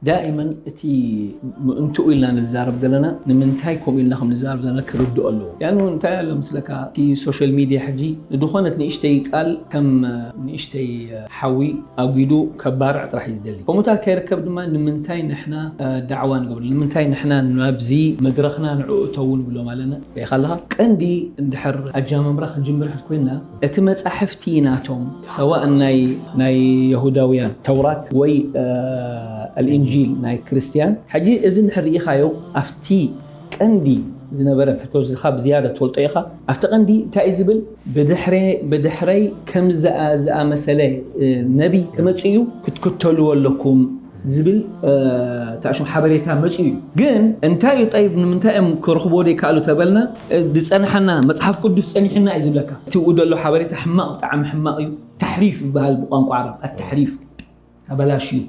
ዳእመን እቲ ምእንትኡ ኢልና ንዛረብ ዘለና ንምንታይ ከምኡ ኢልና ከም ንዛረብ ዘለና ክርድኦ ኣለዎ። ያኑ እንታይ ኣሎ ምስለካ፣ እቲ ሶሻል ሚድያ ሕጂ ንድኾነት ንእሽተይ ቃል ከም ንእሽተይ ሓዊ ኣጒዱ ከባርዕ ጥራሕ እዩ ዝደሊ። ከምኡታት ከይርከብ ድማ ንምንታይ ንሕና ዳዕዋ ንገብር፣ ንምንታይ ንሕና ናብዚ መድረኽና ንዕኡ እተው ንብሎም ኣለና። ሪኢኻ ኣለኻ፣ ቀንዲ እንድሕር ኣጃማምራ ክንጅምር ኮይና እቲ መጻሕፍቲ ናቶም ሰዋእ ናይ ናይ የሁዳውያን ተውራት ወይ ኣልእንጂል ናይ ክርስትያን። ሕጂ እዚ እንድሕር ርኢኻዮ ኣብቲ ቀንዲ ዝነበረ ሕቶ እዚ ካብ ዝያዳ ትፈልጦ ኢኻ። ኣብቲ ቀንዲ እንታይ እዩ ዝብል? ብድሕረ- ብድሕረይ ከም ዝኣ- ዝኣመሰለ ነቢ ክመጽእ እዩ ክትክተልዎ ኣለኩም ዝብል ታሽም ሓበሬታ መጽኡ እዩ። ግን እንታይ እዩ ጠይብ፣ ንምንታይ እዮም ክረኽብዎ ዘይከኣሉ ተበልና፣ ዝጸንሐና መጽሓፍ ቅዱስ ጸኒሕና እዩ ዝብለካ። እቲ ብኡ ዘሎ ሓበሬታ ሕማቕ፣ ብጣዕሚ ሕማቕ እዩ። ተሕሪፍ ይበሃል ብቋንቋ ዓረብ፣ ኣተሕሪፍ፣ ኣበላሽዩ።